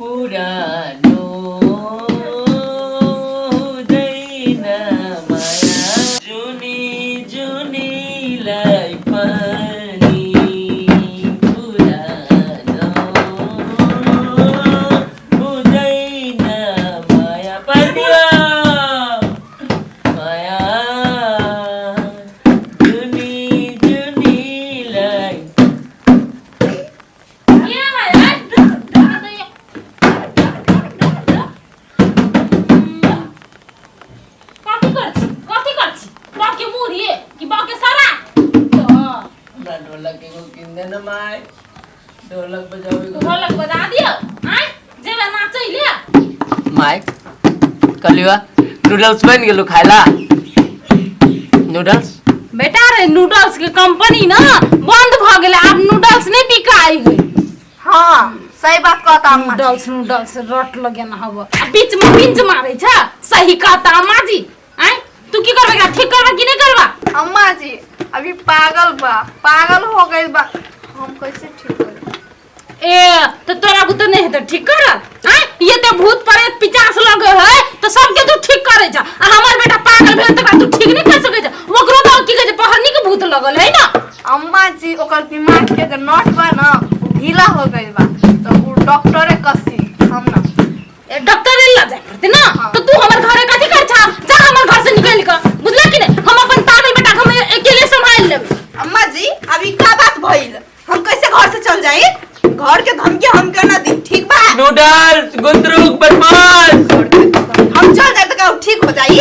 पुरानो हुँदैन माया जुनी जुनीलाई पनि पुरानो हुँदैन माया पर्निया माया जुनी जुनीलाई। कथी कर छी, कथी कर छी? बाके मुरी कि बाके सारा? हमरा ढोलक एगो कीन दे न माय, ढोलक बजावे को। ढोलक बजा दियो आय जेबे नाचै ले। माय कहलियो नूडल्स बनि गेलो खाइला नूडल्स। बेटा रे, नूडल्स के कंपनी ना बंद भ गेलै, आब नूडल्स नहीं बिकाइ है। हाँ, सही बात कहता अम्मा। नूडल्स नूडल्स रट लगेना हब आ बीच में पिंच मारे छ। सही कहता अम्मा जी। आय तू की करबे, एकरा ठीक करबा कि नहीं करबा? अम्मा जी अभी पागल बा, पागल हो गई बा, हम कैसे ठीक करी? ए तो तोरा बुते नहीं हेतै ठीक कर। आय ये तो भूत प्रेत पिचास लगे है तो सबके तू ठीक करे जा, आ हमर बेटा पागल भेल तकरा तू ठीक नहीं कर सके जा। ओकरो तो की कहै छै पहरनी के भूत लगल है ना। अम्मा जी ओकर दिमाग के जे नट बा ना उ ढीला हो गई बा, तो उ डॉक्टरे कसी हम ना। ए, डॉक्टर ला जाय पड़ते ना। हाँ। तो तू हमर घरे कथी कर छा? जा हमर घर से निकल के, बुझला कि नहीं? हम अपन पागल बेटा के हम अकेले संभाल लेबै। अम्मा जी अभी का बात भइल, हम कैसे घर से चल जाई? घर के धमकी हम के ना दी, ठीक बा? नूडल्स गुंद्रुक बदमाश। हम चल जाए तो का ठीक हो जाई?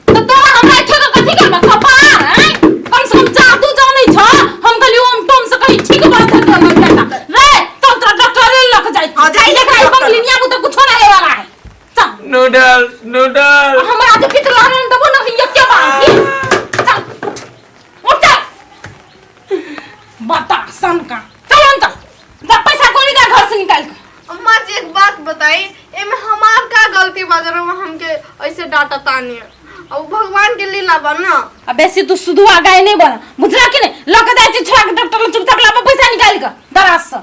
तो तोरा हमरा एठे के कथी करबा कपार? हैं, कम से कम जादू जानै छ। हम कहली ओम टोम से कही ठीक बात है तोरा बेटा रे, तब तोरा डॉक्टर लऽ के जाई। हाँ, जाई लेकिन डॉक्टर। बंगलिनिया को तो कुछो नहीं वाला है। चल। Noodles noodles. हमरा जे पितला रन देबो ना ये के बात चल उठ उठ चल बता सन का चल अंदर जा, पैसा कोई दे घर से निकाल के। अम्मा जी एक बात बताई, एमे हमार का गलती बा जरा हमके ऐसे डांटा तानी? अब भगवान के लीला बा ना। अब बेसी तू सुधुआ गाय नहीं बना, बुझला कि नहीं? लके जाय छी छोड़ा के डॉक्टर लग, चुपचाप लाबो पैसा निकाल के दराज से।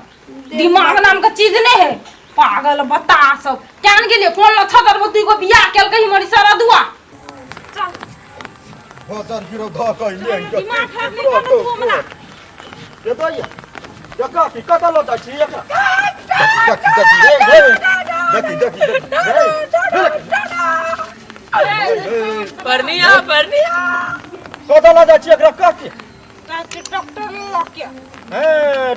दिमाग नाम का चीज नहीं है, पागल बता सब केहन गेलिए कोन लच्छा करबो तू एगो बियाह केल कही मरी सारा दुआ। चल। भजन गिरो धऽ कऽ ले। दिमाग खराब नहीं करना तू हमरा। ये दैया ये काकी कतऽ लऽ जाइ छी एकरा? देखी देखी रे रे, देखी देखी देखी रे। परनिया परनिया कतऽ लऽ जाइ छी एकरा काकी? डॉक्टर लऽ के। हे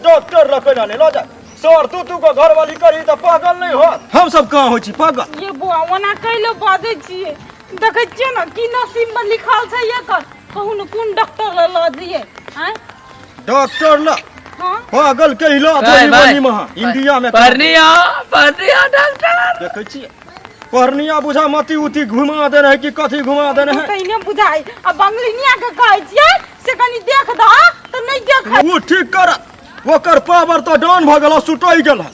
डॉक्टर लऽ केना नहि लऽ जाइ सर? तू तू के घरवाली करी तऽ पागल नहि होत? हम सब कहाँ होइ छी पागल? ये बुआ ओना कैले बजै छियै? देखै छियै ने की नसीब में लिखल छै एकर। कहू ने कोन डॉक्टर लग लऽ जइयै आँय? डॉक्टर लऽ हाँ पागल के इलाज भाई, होई भाई। बनी महा इंडिया में। परनिया परनिया डॉक्टर। देखै छियै पर्निया बुझा मती उती घुमा देने है कि कथी घुमा देने है। तैने बुझाइ आ बंगलिनिया के कहै छियै से कनि देख दह तऽ नहि देखै। ओ ठीक करत, ओकर पावर तऽ डाउन भऽ गेल, सुटि गेल हन।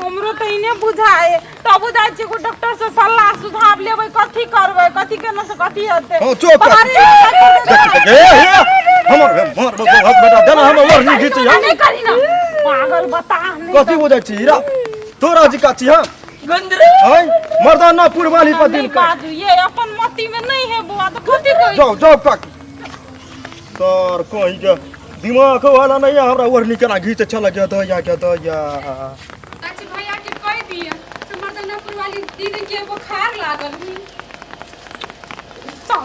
हमरो तऽ इने बुझाइ तब जाइ छियै एगो डॉक्टर से सलाह सुझाव लेबै, कथी करबै, कथी केना से कथी हेतै। हँ, चुप कर। बाहरे निकल देखी के देखी, ए हे हमर मार मार बेटा देना हमर ओढ़नी घीची। नहीं करी ना पागल बता नहीं। कथी बुझै छी हीरा तोरा जी का छी हम गुंद्रू आय मर्दाना पुरवानी पर नहीं दिल का बाजू ये अपन मती में नहीं है बुआ तो कथी कही। जाओ जाओ काकी, सर कहीं के दिमाग वाला नहीं है। हमरा ओढ़नी केना घीच चल गया दया के दया। चाची भैया के कह दिए से मर्दानापुर वाली दीदी के बुखार लागल है। चल।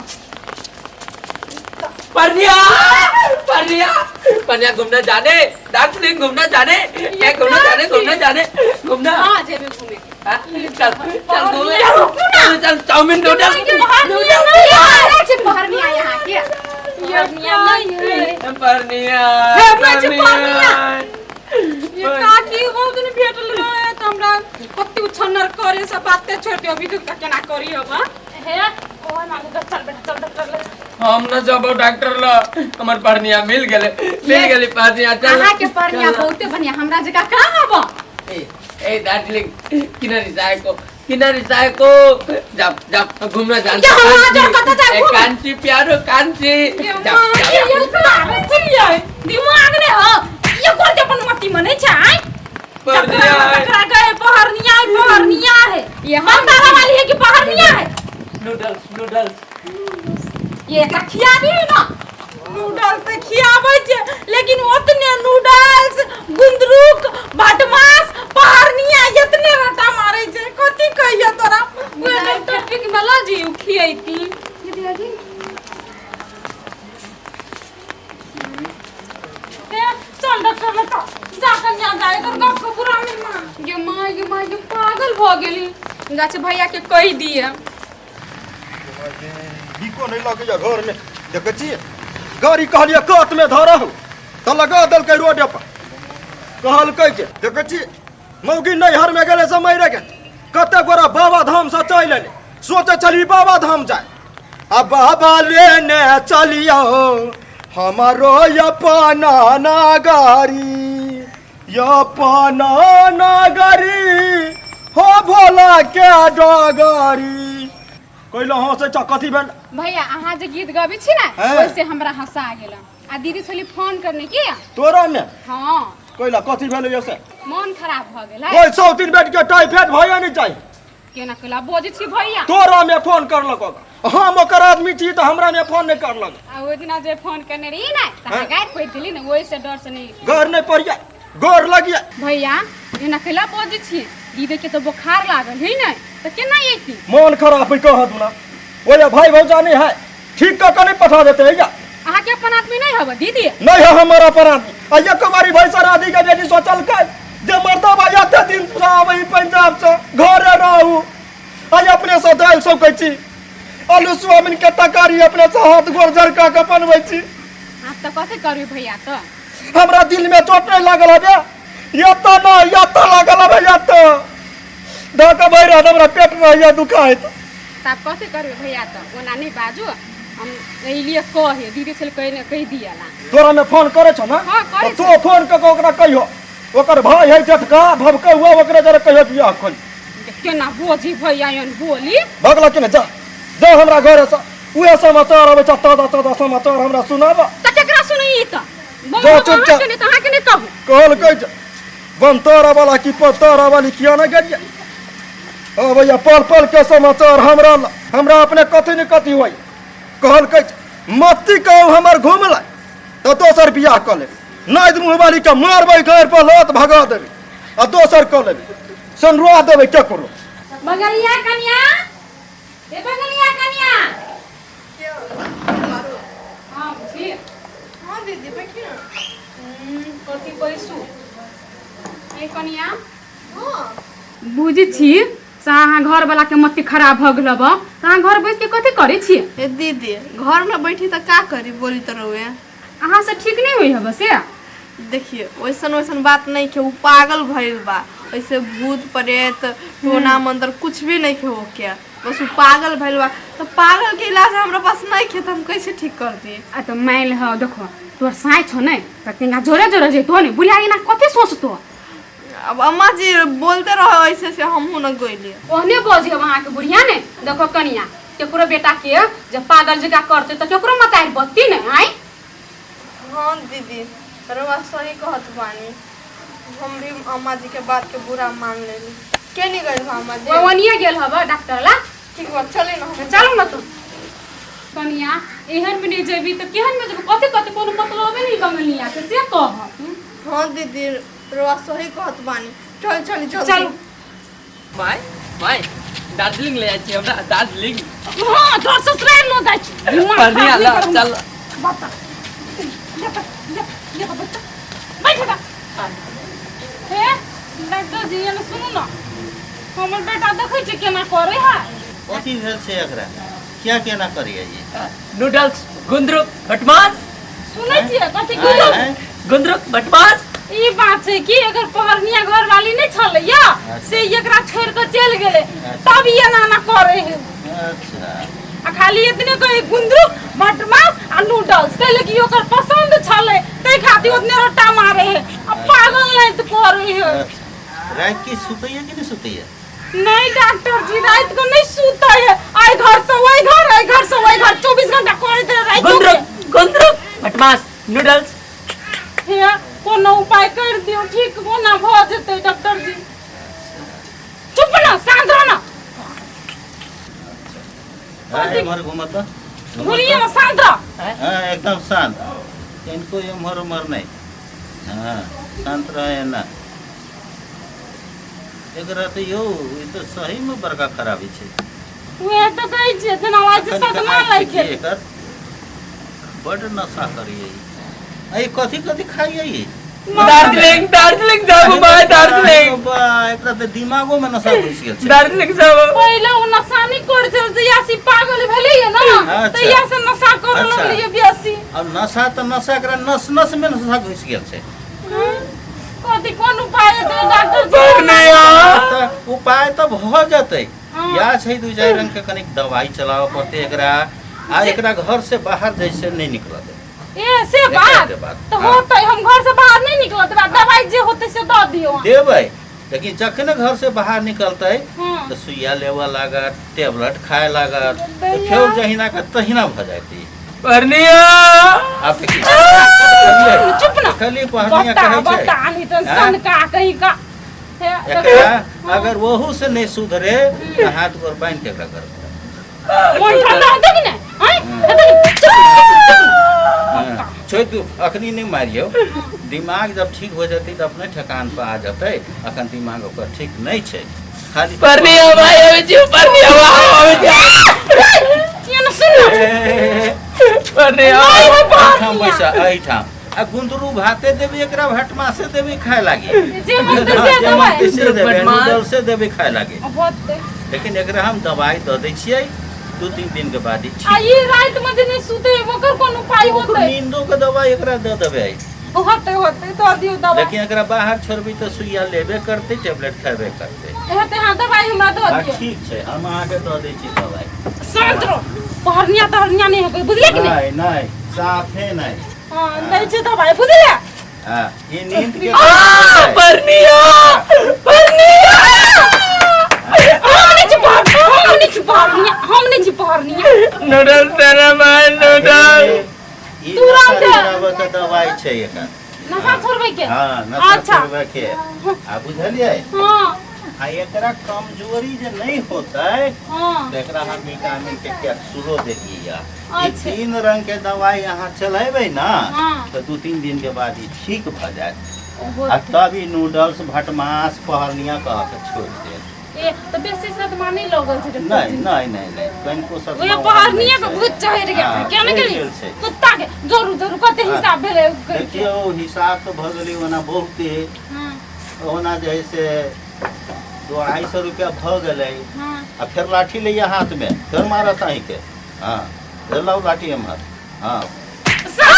परनिया परनिया परनिया घूमना जाने दार्जिलिंग घूमना जाने ए घूमना जाने घूमना जाने घूमना। हाँ जेबे घूमे। हाँ, चल चल घूमे चल चल चाउमीन नूडल्स। नहीं है बाहर नहीं आया यहाँ के परनिया नहीं है। परनिया हे, बच्चे, परनिया ये काकी बहुत दिन भेटल रहे त हमरा कते उछन्नर करे सब बाते छोड़ दियो, अभी तक केना करी अब? हाँ? हे कौन आगे चल बेटा चल डॉक्टर ले। हम न जब डॉक्टर ल हमर परनिया मिल गेले, मिल गेली परनिया। चल। अहाँ के परनिया बहुते बढ़िया, हमरा जगह कहाँ आब? ए ए दार्जिलिंग किन रिसाएको किन रिसाएको जाप जाप घुम्न जान्छ। क्या हम आज और कतऽ जायब ए, घूमे? कान्छी प्यारो कान्छी ये जाप, माँ, जाप। ये पागल छियै। दिमाग ने हो ये कोन अपन मती में नहीं छै आँय? परनिया टकरा गए पहरनिया नूडल्स नूडल्स। ये एकरा खिया दियौ ना। नूडल्स तऽ खियाबै छै, लेकिन ओतने नूडल्स, गुंदरुक, भटमास, पहाड़निया एतने रटा मारै छै। कथी कहियो तोरा? उहे डॉक्टर ठीक में लऽ जइयौ, खियैती। ए, चल डॉक्टर लग जा, कन्या जा, एकर गप के बुरा नहि मान। गे माय, गे माय, गे पागल भऽ गेली। गाछ भैया के कहि दिए। बिको नहि लगैया घरमे, देखै छियै गाड़ी कहलियै कातमे धरहु तऽ लगा देलकै रोडे पर। कहलकै जे देखै छियै मौगी नैहरमे गेलै से मरि गेल। कते गोरा बाबा धामसँ चलि एलै, सोचै छली बाबा धाम जाय आ बाबा लेने चलियौ हमारो अपना नागरी, अपना नागरी हो भोला के डगरी। कैला हँसै छ, कथी भेल? भैया, अहाँ जे गीत गबै छी ने, हैं? ओहिसे हमरा हंसा गेल। आ दीदी छली फोन करने की तोरा ने? हाँ। कैला, कथी भेल ये से? मन खराब भऽ गेल है। ओहि सौतीन बेट के टाइफाइड भइए नहि चाही। केना कैला बजै छी भैया? तोरा में फोन करलक ओकर। हम ओकर आदमी छी तऽ हमरा में फोन नहि करलक। आ ओहि दिना जे फोन करने रही ने, तऽ अहाँ हैं? गारि पड़ि देली ने, ओहिसे डर से नहीं। घर नहि पड़िया, गोर लगिया। भैया, एना कैला बजै छी? दीदी के तऽ बोखार लागल है ने, तऽ केना अयती? मन खराब है कह दूना। ओए भाई भौजा नहीं है, ठीक कऽ के नहीं पठा देते है या? अहाँके अपन आदमी नहीं हब दीदी? नहीं है हमारा अपन आदमी। आ एक बारी भाई सर आदि के बेटी सोचलकै जे मर्दबा एते दिन से आबै पंजाब से घरे रहू, आ अपने से दालि सौकै छी, आलू सोयाबीन के तरकारी अपने से हाथ गोर झरका के बनबै छी। आब तऽ कथी करबै भैया? तऽ हमरा दिल में चोट नहीं लागल हबे, एतऽ न एतऽ लागल हबे, एतऽ धऽ के भरि रात हमरा पेट रहैया दुखाइत। तऽ आब कथी करबै भैया? तऽ ओना नहि बाजू, हम एहि लिए कहे दीदी छल कहि कहि दिअला। तोरा में फोन करे छौ ना? हाँ, करै। तऽ तू फोन कऽ के ओकरा कहियो, ओकर भाई है जेठका भबकौआ, ओकरे जरा कहियो बियाह खोल। केना बोजी भैया एहन बोली? भगला कि नहि? जा जा हमरा घरे से उहे समाचार अबै छ, ताजा ताजा समाचार हमरा सुनाब। तऽ केकरा सुनैई तऽ? जा, चुपचाप। अहाँके नहि तऽ अहाँके नहि कहू। कहलकै जे बनतारा वाला की पतारा वाली किया नहि गेलियै? अबैया पल पल के समाचार हमरा ल, हमरा अपने कथी ने कथी होइ। कहलकै जे मत्ती कहू हमर घुमलै तऽ दोसर बियाह कऽ लेबै, नाइद मुँह वाली के मारबै घर पर लत भगा देबै आ दोसर कऽ लेबै, सनरुआ देबै केकरो। बगलिया कनिया, ए बगलिया कनिया। हाँ बुझी। हाँ दीदी, बैठिए ना। कथी बैसू ए कनिया? हाँ। बुझै छी से अहाँ घरवला के मति खराब भऽ गेल हब, तऽ अहाँ घर बैस के कथी करै छियै? ए दीदी, घर में बैठी तो का करी, बोली तो रहुए। अहाँ से ठीक नहीं हुई हब से? देखिए, वैसन वैसन बात नहीं के, उ पागल भइल बा। ऐसे भूत प्रेत टोना मंत्र कुछ भी नहीं के हो क्या, बस उ पागल भइल बा। तो पागल के इलाज हमरा पास नहीं के, तो हम कैसे ठीक कर दी? आ तऽ मान लह, देखो तोहर साँय छौ ने, तऽ तिनका जोरे जोरे जैतो ने, बुढ़िया एना कथी सोचतो? अब अम्मा जी बोलते रहो ऐसे से हमहू न गइली। ओहने बजी हब अहाँके बुढ़िया ने। देखो कनिया, केकरो बेटा के जब पागल जकाँ करते तऽ केकरो मतारि बत्ती ने आइ। हाँ दीदी, रउआ सही कहत बानी। हम भी अम्मा जी के बात के बुरा मान लेली। के नहीं गइल बा अम्मा जी? ओनिए गेल हब डॉक्टर ला। ठीक बा, चली ना हम। चलू न तू कनिया, एहन में नहीं जेबी तऽ केहन में जेबी? कथी कथी कोनो मतलबे नहीं बंगलिया के से कह। हाँ दीदी, रउआ सही कहत बानी। चल चली जल्दी। चलू। My my, Darjeeling ले जाइ छी हमरा, दार्जिलिंग। हाँ, तोर ससुराल न जाइ छी। दिमाग बढ़िया खराब ल नहीं करू। चल। बता, ये तो ये ये तो बच्चा बैठ जा। हे डॉक्टर जी, एने सुनू ना, हमर बेटा देखै छै केना करे है। कथी भेल छै एकरा? क्या केना करिए ई? नूडल्स, गुंद्रुक, भटमास। सुनै छियै कथी? आँय, गुंद्रुक आँय? गुंद्रुक भटमास। ई बात छै कि अगर पहरनिया घर वाली नहीं छलै या से एकरा छोड़ के चलि गेलै, तब ई एना एना करे है। अच्छा। आ खाली इतने कहे गुंद्रुक, भटमास आ नूडल्स, कैले कि ओकर पसंद छलै, तै खातिर ओतने रोटा मारे है। आ पागल नहीं तो करे है। अच्छा, राति के सुतैया कि नहीं सुतैया? नहीं डॉक्टर जी, रात को नहीं सुते है। आई घर से वही घर, आई घर से वही घर, 24 घंटा करैत रहे रात। गुंद्रुक, गुंद्रुक, भटमास, नूडल्स। हे, कोनो उपाय कर दियो, ठीक कोना भऽ जेतै डॉक्टर जी? चुप ना, शांत रह ना। हाँ, एम्हर घूमत घुरिए ना, शांत रह। हाँ, एकदम शांत, इनको एम्हर उम्हर नहीं। हाँ, शांत रहे ना। एकरा तऽ यौ ई तऽ सही में बड़का खराबी छै। उहे तऽ कहै छियै, जेना लागै छै सदमा लागि गेल। एकर बड नशा करिए ई। आ ई कथी कथी खाइए ई? दार्जिलिंग, दार्जिलिंग जाबू भाई, दार्जिलिंग। बा, एकरा तऽ दिमागो में नशा घुसि गेल छै। दार्जिलिंग जाबू। पहिले ओ नशा नहि करै छल, जहिया से पागल भेलैए ना, अच्छा। तहिया से नशा करऽ अच्छा। लगलैए बेसी। अब नशा तऽ नशा, एकरा नस नस में नशा घुसि गेल छै। कथी कोन उपाय हेतै डॉक्टर जी? पूर्णिया। तऽ उपाय तऽ भऽ जेतै। हाँ। या छै दू चारि रंग के कनिक दवाई चलाबऽ पड़तै एकरा, आ एकरा घर से बाहर जैसे नहीं निकलऽ देबै। ए से एकरा बात के बात, तऽ हाँ। होतै, हम घर से बाहर नहीं निकलत बा, दवाई जे होतै से दऽ दियौ अहाँ। देबै, लेकिन जखने घर से बाहर निकलतै हाँ। तऽ सुइया लेबऽ लागत, टेबलेट खाए लागत, तऽ दैया। फेर जहिना के तहिना भऽ जायती। पूर्णिया। आब देखी, चुप ना। खाली पहनिया बता कहै छै। बता नहीं तो हाँ? सनका कहीं का हे, एकरा अगर वहू से नहीं सुधरे तऽ हाथ गोर बान्हि के एकरा घर पर। मन ठंडा होतै कि नहि? आँय? हेतै कि? चुप चुप चुप। हाँ, छोड़ि दू, अखनी नहीं मारियौ। दिमाग जब ठीक हो जेतै तऽ अपने ठेकान पर आ जेतै। अखन दिमाग ओकर ठीक नहीं छै। खाली पूर्णिया भाई आबै छी, पूर्णिया भाई आबै छी। ये ना सुन ना। ए, पूर्णिया। नहीं है एहिठाम पहनिया। बैसा, एहिठाम। आ गुंदरू भाते देबी एकरा, भटमासे देबी खाए लागी। जे मन हाँ, से जे मन देबै। से देबै, भटमास। नूडल से देबी खाए लागी। होतै। लेकिन एकरा हम दवाई दऽ दै छियै, 2-3 दिन के बाद ई आ ठीक। ई राति में जे नहीं सुते ओकर कोन उपाय होतै? नींदो के दवाई एकरा दऽ देबै। होतै होतै, दऽ दियौ दवाई। लेकिन एकरा बाहर छोड़बै तऽ सुइया लेबे करतै, टेबलेट खेबे करतै। हेतै, हाँ, दवाई हमरा दऽ हाँ, दियौ। ठीक छै, हम अहाँके दऽ दै छी दवाई। शांत रहो, पहरनिया तहरनिया नहीं होके, बुझले कि नहीं? नहीं नहीं, साफे नहीं। हाँ, दै छै दवाई, बुझले? हाँ, ई नींद के पूर्णिया, पूर्णिया। हम नहीं छी पहर, हम नहीं छी पहरनिया, हम नहीं छी पहरनिया। नूडल्स तेरा भाई, नूडल्स। ई तुरंत। नशा छोड़ाबऽ के दवाई छै एकर। नशा छोड़बै के? हाँ, नशा अच्छा। छोड़बै के। आ बुझलियै? हाँ। आ एकरा कमजोरी जे नहीं होतै हाँ। तऽ एकरा हम विटामिन के कैप्सूलो देलियै या। ई अच्छा। 3 रंग के दवाई अहाँ चलेबै ना, हाँ। तऽ 2-3 दिन के बाद ई ठीक भऽ जायत। ओहो। आ तब ई नूडल्स भटमास पहरनिया कह के छोड़ि देत। ए तऽ बेसी सदमा नहीं लगल छै डॉक्टर नहीं जी? नहीं नहीं नहीं, कनिको सदमा ओए ओहन पहरनिया नहि के छै। भूत चढ़ि गेल। हाँ, क्या नहीं चढ़ि गेली गेल छै। कुत्ता के जोरू जोरू कते हाँ। हिसाब भेलै? देखियौ, हिसाब तऽ भऽ गेलै ओना बहुते। हाँ। ओना जे है से 200-250 रुपया भऽ गेलै। हाँ। आ फेर लाठी लैया हाथ में, फेर मारत अहींके। हाँ, फेर लाउ लाठी एम्हर। हाँ। शांत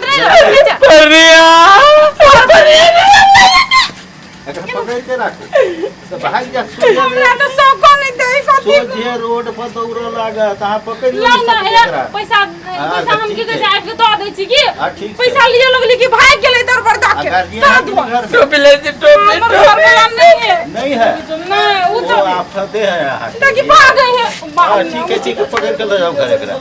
रह जा। पूर्णिया, पूर्णिया। एकरा पकड़ि के राखू तऽ भागि जायत सोझे। हमरा तऽ शौको नहीं दै कथी। सोझे रोड पर दौड़ऽ लागत, अहाँ पकड़ि लाउ नहि ना सकबै हे एकरा। पैसा। हाँ, पैसा हम ठीक की कहै छै। छै, आबि के दऽ दै छी की? हाँ, ठीक छै। पैसा लिए लगली कि भागि गेलै दरबर दऽ आ के। गार्जियन सात है कि गो। घर में? टोपी ले छी, टोपी, हमर टोपी। घरवला नहीं है। नहीं है? नहीं, उ ओ तो आफते है अहाँके। देखी भागै है। हाँ, ठीक है, ठीक है, पकड़ि के लऽ जाउ घर एकरा।